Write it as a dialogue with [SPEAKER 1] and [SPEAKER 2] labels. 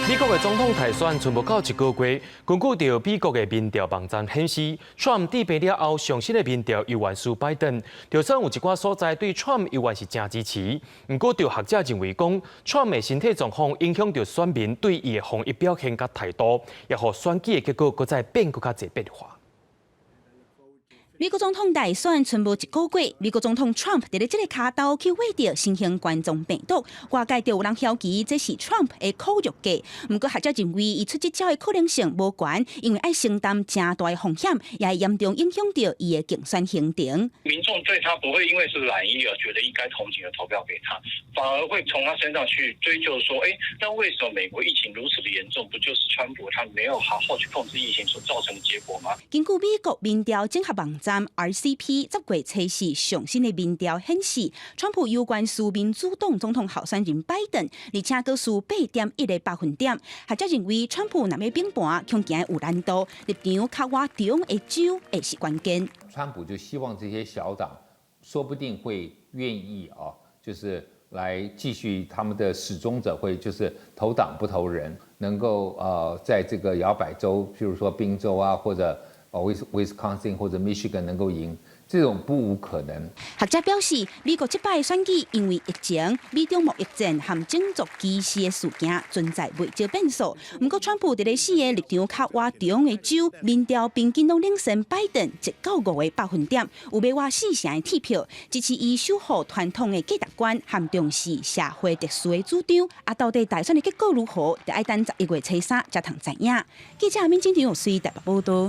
[SPEAKER 1] 美國的總統大選賰無夠一個月，根據著美國的民調網站顯示，川普致病了後，上新的民調猶原輸拜登。就算有一寡所在對川普猶原是誠支持，毋過著學者認為講，川普的身體狀況影響著選民對伊的防疫表現佮態度，也予選舉的結果閣再變閣較濟變化。
[SPEAKER 2] 美國總統大選賰無一個月，美國總統 Trump 佇咧這個跤頭去穢著新型冠狀病毒，外界就有人枵疑這是 Trump 的苦肉計。毋過學者認為，伊出這招的可能性無懸，因為愛承擔誠大的風險，也會嚴重影響著伊的競選行程。
[SPEAKER 3] 民眾對他不會因為是染疫而覺得應該同情而投票給他，反而會從他身上去追究說：欸，那為什麼美國疫情如此的嚴重？不就是川普他沒有好好去控制疫情所造成的結果嗎？
[SPEAKER 2] 根據美國民調整合網站 RCP 10月初四上新的民調顯示，川普猶原輸民主黨總統候選人拜登，而且閣輸8.1個百分點。學者認為，川普若欲反盤，恐驚有難度，立場較倚中的州會是關鍵。
[SPEAKER 4] 川普就希望這些小黨，說不定會願意啊，就是來繼續他們的始終者會就是投黨不投人，能夠在這個搖擺州，譬如說賓州啊，或者哦，Wisconsin 或者 Michigan 能夠贏，這種不無可能。
[SPEAKER 2] 學者表示，美國這擺選舉因為疫情、美中貿易戰和種族歧視的事件存在袂少變數。毋過，川普佇咧四个立場較倚中的州，民調平均攏領先拜登1到5個百分點，有袂倚四成的鐵票支持伊守護傳統的價值觀和重視社會秩序的主張。啊，到底大選的結果如何，就愛等11月初三才通知影。記者閔金張有隨台北報道。